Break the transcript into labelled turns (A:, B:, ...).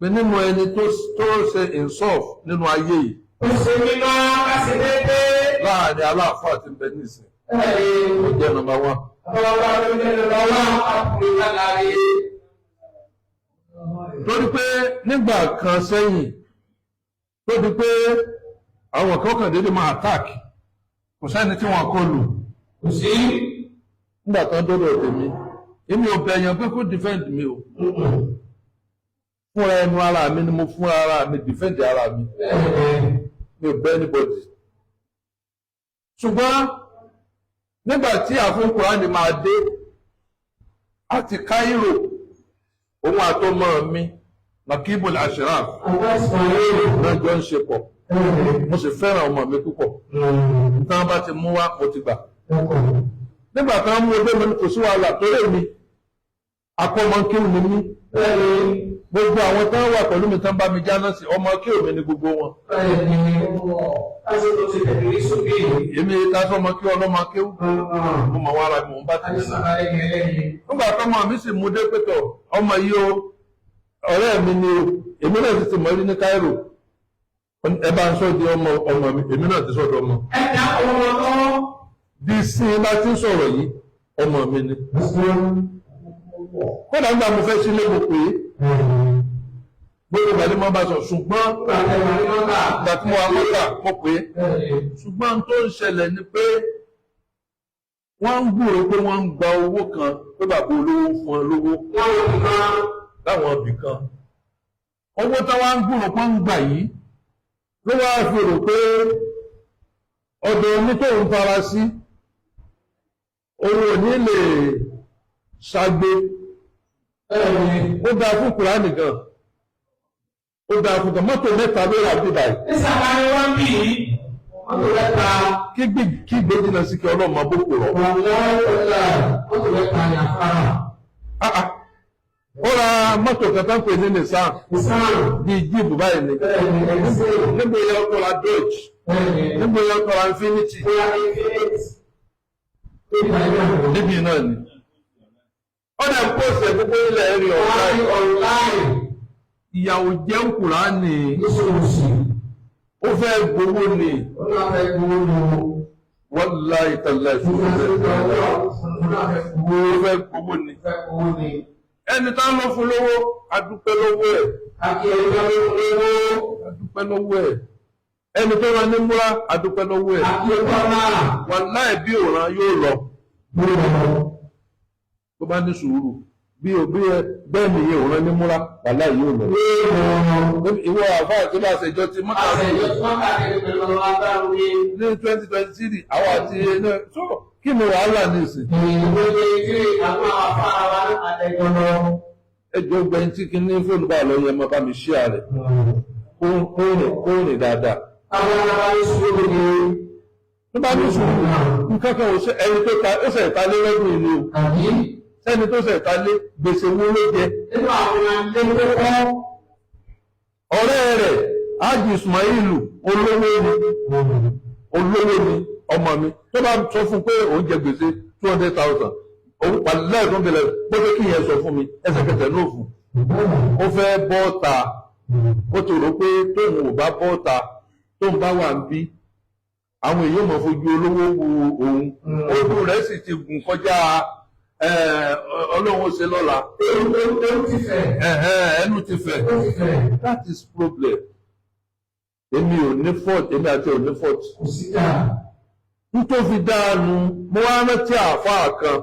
A: Pé nínú ẹni tó ṣe insof nínú ayé yìí,
B: Ó ṣe mímọ́ ká ṣe déédéé.
A: láàrin aláàfáà tí ń bẹ nísìn, ó jẹ́ number one.
B: Ọba tó ń jẹ́ lọ́wọ́ ọkùnrin lálàrí.
A: Torí pé nígbà kan sẹ́yìn tó di pé àwọn kan kàn déédéé máa attack, kò sẹ́ni tí wọ́n kọ lù.
B: Kò sí.
A: Nígbà kan dọ́dọ̀ tèmi, èmi ò bẹ̀yàn pé kó defend mi o. Fúnra ẹnu ara mi ni mo fúnra ara mi defend ara mi. Mi ò bẹ́ anybody. Ṣùgbọ́n nígbà tí àfún Kùránì máa dé àti Cairo, òun àtọmọ mi Nakibul Ashraf
B: Àwọn Ismail.
A: náà jọ ń ṣe pọ̀. Mo sì fẹ́ràn ọmọ mi púpọ̀. Tí wọ́n bá ti mú wá, mo ti gbà. Nígbà tí wọ́n mú ọdẹ mi, kò sí wàhálà, torí mi akọ́mọ kéwù ni mí. Gbogbo àwọn tí wọ́n wà pẹ̀lú mi tán bá mi jáná sí ọmọ kéwù mi ni gbogbo wọn.
B: Bẹ́ẹ̀ni, lásìkò ti tẹ̀lé sókè.
A: Èmi ká sọmọ kí ọlọ́mọ kéwù, mo mọ̀ wọ́n ara mi, mò ń bá tẹ̀lé náà. Nígbà tó ọmọ mi sì mú dé pẹ̀tọ̀, ọmọ yìí o, ọ̀rẹ́ mi ni o, èmi náà ti ti mọ̀ rí ní Cairo, ẹ bá ń sọ di ọmọ ọmọ mi, èmi náà ti sọ di ọmọ.
B: Ẹ̀dá ọmọ tó.
A: Bí sí bá ti ń sọ̀rọ̀ yìí, ọmọ mi ni. Kódà nígbà mo fẹ́ sílé, mo pè é, gbogbo ìgbà ni mo bá sọ, ṣùgbọ́n ìgbà tí mo wà Mọ́kà, mo pè é. Ṣùgbọ́n tó ń ṣẹlẹ̀ ni pé wọ́n ń gbúrò pé wọ́n ń gba owó kan, pé bàbá olówó ń fún ọ lówó láwọn ibì kan. Owó táwọn ń gbúrò pé ń gbà yìí ló wá fi rò pé ọ̀dọ̀ onítòun fara sí, òun ò ní lè ṣagbe. Ó dáa fún Kùránì gan, ó dáa fún gan. Mọ́tò mẹ́ta ló rà bí báyìí.
B: Nísàlàyé wọn bí mọ́tò mẹ́ta.
A: Kí gbé jìnnà sí kí ọlọ́mọ bókò rọ̀.
B: Mọ́tò mẹ́ta ní afárá.
A: Ah, ah. Ó ra mọ́tò kan tó ń pè ní Nissan, bíi jíìpù báyìí ni. Níbo yẹn ọkọ̀ ra Dodge, níbo yẹn ọkọ̀ ra Infiniti, níbi náà ni ó dẹ̀ ń pòsè gbogbo ilẹ̀ rí ọ̀rọ̀. Ìyàwó jẹ́ Kùránì, ó fẹ́ gbowó ni. Wallahi tallahi, ó fẹ́ gbowó ni. Ẹni tá ló fún lówó, adúpẹ́ lọ́wọ́ ẹ̀, adúpẹ́ lọ́wọ́ ẹ̀. Ẹni tó rán ní múra, adúpẹ́ lọ́wọ́ ẹ̀. Wallahi, bí òran yóò lọ tó bá ní sùúrù bí òbí ẹ bẹ́ẹ̀ nìyẹn, òran ní múra, wallahi yóò lọ. Ìwọ àfáà tó bá ṣèjọ ti mọ́ta ní 2023, àwọn àti ẹ̀ tó kí ni wàhálà ní ìsìn? Ẹjọ́ gbẹ̀yìn tí kí ní fóònù bá lọ yẹn, máa bá mi ṣíà rẹ̀ kó rìn, kó rìn dáadáa. Tó bá ní sùúrù, nǹkan kan ò ṣe ẹni tó ta ó ṣe ìta lé lọ́dún yìí ni o. Sẹ́ni tó ṣe ìta lé, gbèsè wo ló jẹ? Ọ̀rẹ́ rẹ̀ Ájì Ismailu, olówó ni, olówó ni ọmọ mi. Tó bá sọ fún pé òun jẹ gbèsè 200,000, òun pàlẹ́ tó ń bẹ̀rẹ̀ bó fẹ́ kí yẹn sọ fún mi ẹsẹ̀kẹsẹ̀ ló fún. Ó fẹ́ bọ́ ta, ó ti rò pé tóun ò bá bọ́ ta, tóun bá wà ń bí, àwọn èèyàn mọ̀ fojú olówó wo òun. Ojú rẹ̀ sì ti gùn kọjá ọlọ́run ó ṣe lọ́la. Ẹnu ti fẹ̀. That is problem. Èmi ò ní fault, èmi àti ò ní fault. N tó fi dáanu, mo wá rántí àáfàá kan.